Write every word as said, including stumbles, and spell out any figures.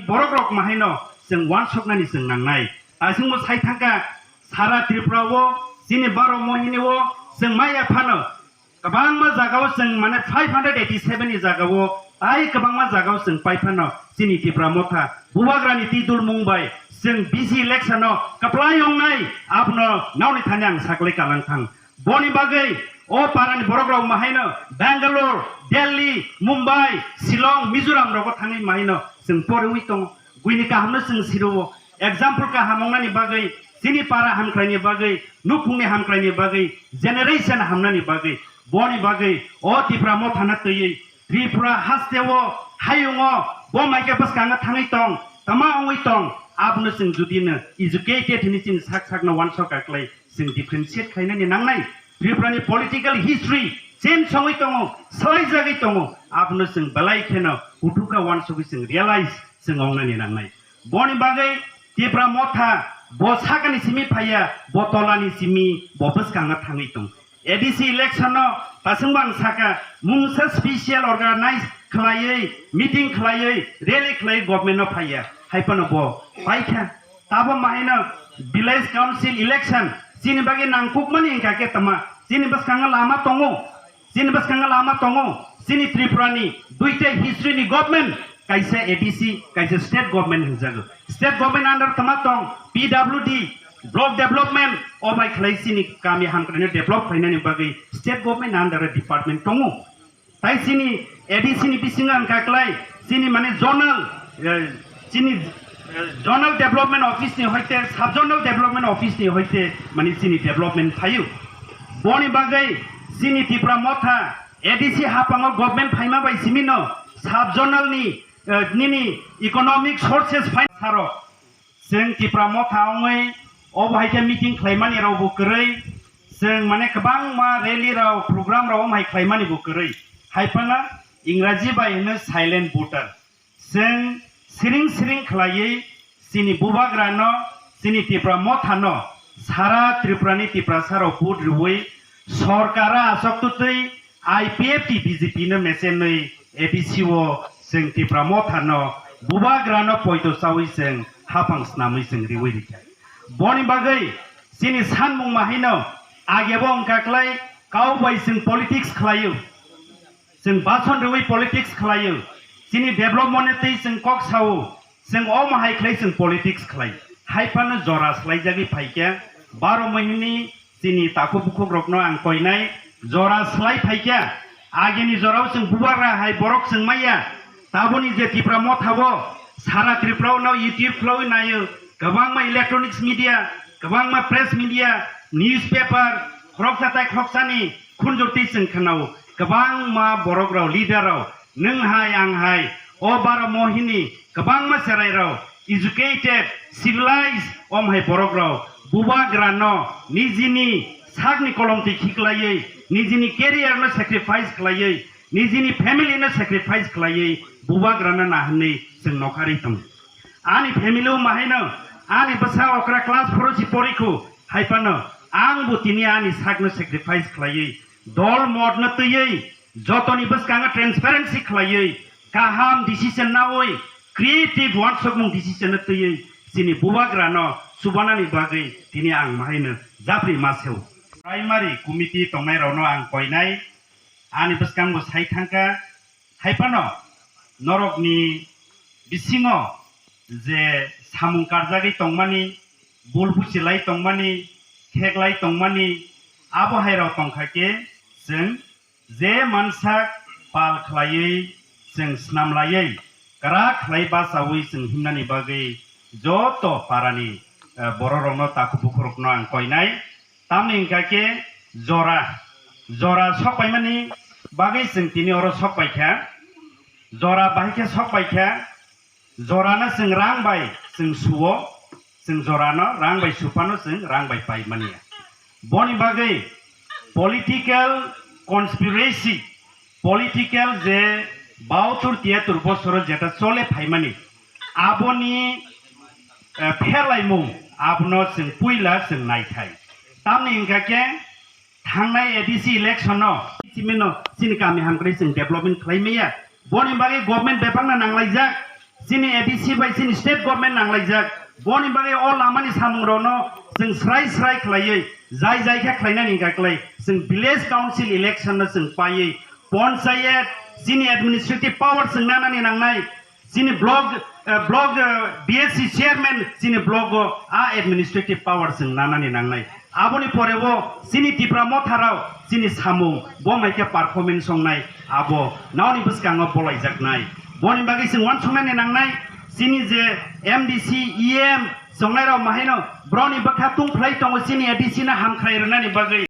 borok rok mahaino chwng wansoknani chwng nangnai. Asingbo sai thangkha sara Tripura o chini baro mohini o chwng maya phano kwbangma jagao chwng mane five hundred eighty seven ni jagao tai kwbangma jagao chwng pai phano chini Tipra Motha Bubagrani twi dulmung bai chwng B C election o kwplai wngnai abono nauni thani ang saklai kalang thang. Boni bagwi o parani borok rok mahaino Bangalore, Delhi, Mumbai, Shillong, Mizoram rogo thangwi mahaino chwng porwi tongo. Buini kahamno chwng sirwo. Example kaham wngnani bagwi, chini para hamkraini bagwi, nukhungni hamkraini bagwi, generation hamnani bagwi, boni bagwi o Tipra Mothano twiwi Tripura hasteo, hayungo, bo maikhe bwskango thangwi tong, tama wngwi tong, abono chwng judino educated hinwi chini sak sakno wansok kaklai chwng differentiate khainani nangnai. Tripurani political history change wngwi tongo, swlaijagwi tongo, abono chwng belai kheno kuthukha wansugwi chwng realize chwng wngnani nangnai. Boni bagwi Tipra Motha bo sakani simi phaiya, bo tolani simi bo bwskango thangwi tong. A D C election no taswkbo ang saka, mungsa special organize khlaiwi, meeting khlaiwi, rally khlaiwi government no phaiya, hai phano bo paikha. Tabo mahaino village council election chini bagwi nangkukmani wngkha khe tama, chini bwskango lama tongo, chini bwskango lama tongo, chini Tripura ni duita history ni government, kaisa A D C, kaisa state government hinjago. State government under tama tong, P W D, block development, o bai khlai chini kami hamkraino develop khlainani bagwi state government under department tongo. Tai chini A D C ni bisingo ang kaklai, chini mane zonal, eh, chini, eh, zonal development office ni hoite, sub zonal development office ni hoite mane chini development phaio. Boni bagwi chini Tipra Motha A D C haphango government phaima bai simino sub zonal ni, eh, nini economic sources phaisarok. Chwng Tipra Motha wngwi obo hai khe meeting khlaimani rokbo kwrwi, chwng mane kwbangma rally rok, program rok omo hai khlaimani bo kwrwi. Hai phano Ingraji bai hwno silent voter. Chwng siring siring khlaiwi chini Bubagrano, chini Tipra Mothano sara Tripurani Tiprasa rok vote rwui sorkara aswk twtwi I P F T B J P no mechenwi A D C o chwng Tipra Mothano Bubagrano poito chaui chwng haphang snamwi chwng riui rikha. Boni bagwi chini sanmung mahaino agebo wngkha klai kau bai chwng politics khlaio. Chwng bason riui politics khlaio. Chini development ni twi chwng kok sao. Chwng omo hai khlai chwng politics khlai. Hai phano jora swlaijagwi phaikha. Baro mohini chini takhuk bukhuk rokno ang koinai jora swlai phaikha. Agini jorao chwng Bubagra hai borok chwng maya. Taboni je Tipra Mothabo sara Tripura no YouTube khwlaiwi naio. Kwbangma electronics media, kwbangma press media, newspaper, khoroksa tai khoroksani khunjurtwi chwng khnao. Kwbangma borok rok, leader rok, nwng hai, ang hai, o baro mohini kwbangma cherai rok, educated, civilized, om hai borok rok, Bubagra no nijini sakni kolom twi khiklaiwi, nijini career no sacrifice khlaiwi, nijini family no sacrifice khlaiwi, Bubagra no naharni chwng nokharwi tongo. Ani family o mahaino, ani bwsa okra class four o si porikhu, hai phano ang bo tini ani sakno sacrifice khlaiwi, dol motno twiwi, jotoni bwskango transparency khlaiwi, kaham decision naui, creative wansukmung decision no twiwi, chini Bubagrano chubanani bagwi tini ang mahaino japri ma seu. Primary committee tongnai rokno ang koinai, ani bwskango sai thangkha, hai phano norokni bisingo je samung karjagwi tongmani, bul buchilai tongmani, kheklai tongmani, abo hai rok tongkha khe chwng je mansak pal khlaiwi chwng snamlaiwi kwrak khlai bachaui chwng himnani bagwi joto parani, eh, bororokno, takhuk bukhurokno ang koinai. Tamni hwnkha khe jora, jora sok paimani bagwi chwng tini oro sok paikha. Jora bahai khe sok paikha, jorano chwng rang bai chwng suo, chwng jorano rang bai suphano chwng rang bai paimani ya. Boni bagwi political conspiracy, political je baotur tiyatur bosoro jeta chole phaimani, aboni, eh, pherlaimung abono chwng puila chwng naithai. Tamni hwnkha khe thangnai A D C election no chimino chini kami hamkrai chwng development khlai maya. Boni bagwi government bebakno nanglaijak. chini A D C bai chini state government nanglaijak. Boni bagwi o lamani samungrokno chwng srai srai khlaiwi jai jai khe khlainani hwnkha khlai chwng village council election no chwng paiwi ponchayat chini administrative power chwng nanani nangnai. Chini block, eh, block, eh, B S C chairman chini block o a administrative power chwng nanani nangnai. Aboni pore bo chini Tipra Motha rao chini samung bo mai khe performance wngnai, abo naoni bwskango bolaijaknai. Boni bagwi chwng uansuknani nangnai, chini je M D C, E M chongnai rao mahaino broni bwkha tungphlai tongo chini A D C no hamkrai rwnani bagwi.